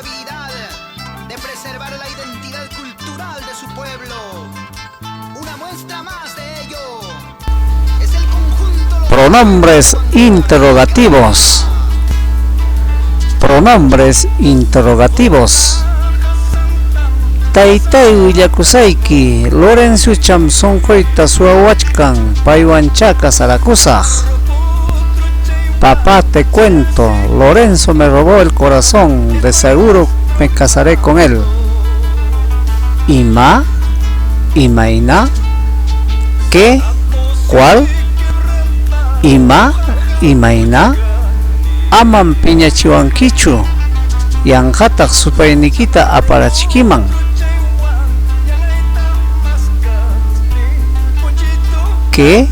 responsabilidad de preservar la identidad cultural de su pueblo. Una muestra más de ello es el conjunto Pronombres interrogativos. Pronombres interrogativos. Taytay, willakusayki, Lorenzocham sunquyta suwawachkan, paywanchá kasarakusaq. Papá, te cuento, Lorenzo me robó el corazón, de seguro me casaré con él. Ima, imayna, qué, cuál, ima, imayna, amam piñachiwankichu, yanqataq supayniykita aparachikiman. ¿Qué?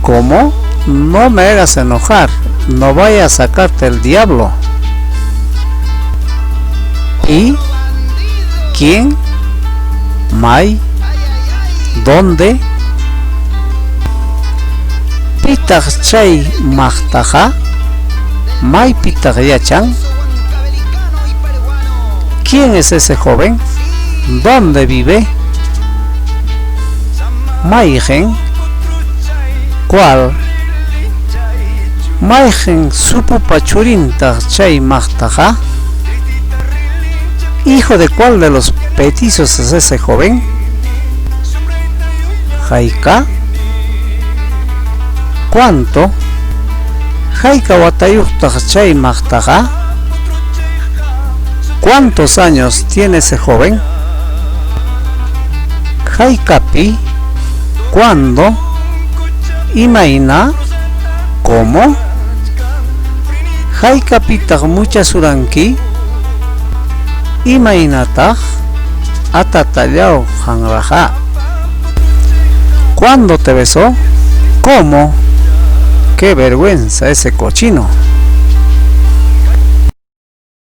¿Cómo? No me hagas enojar, no vaya a sacarte el diablo. ¿Y? ¿Quién? May? ¿Dónde? Pitaq chay maqtaqa? Maypitaq yachan? ¿Quién es ese joven? ¿Dónde vive? Mayqin? ¿Cuál? Mayqin supupa churintaq chay maqtaqa? ¿Hijo de cuál de los petizos es ese joven? Hayka? ¿Cuánto? Hayka watayuqtaq chay maqtaqa? ¿Cuántos años tiene ese joven? Haykapi? ¿Cuándo? Imayna? ¿Cómo? Haykapitaq muchasuranki? Imaynataq? Atatallaw hanraqa. ¿Cuándo te besó? ¿Cómo? ¡Qué vergüenza ese cochino!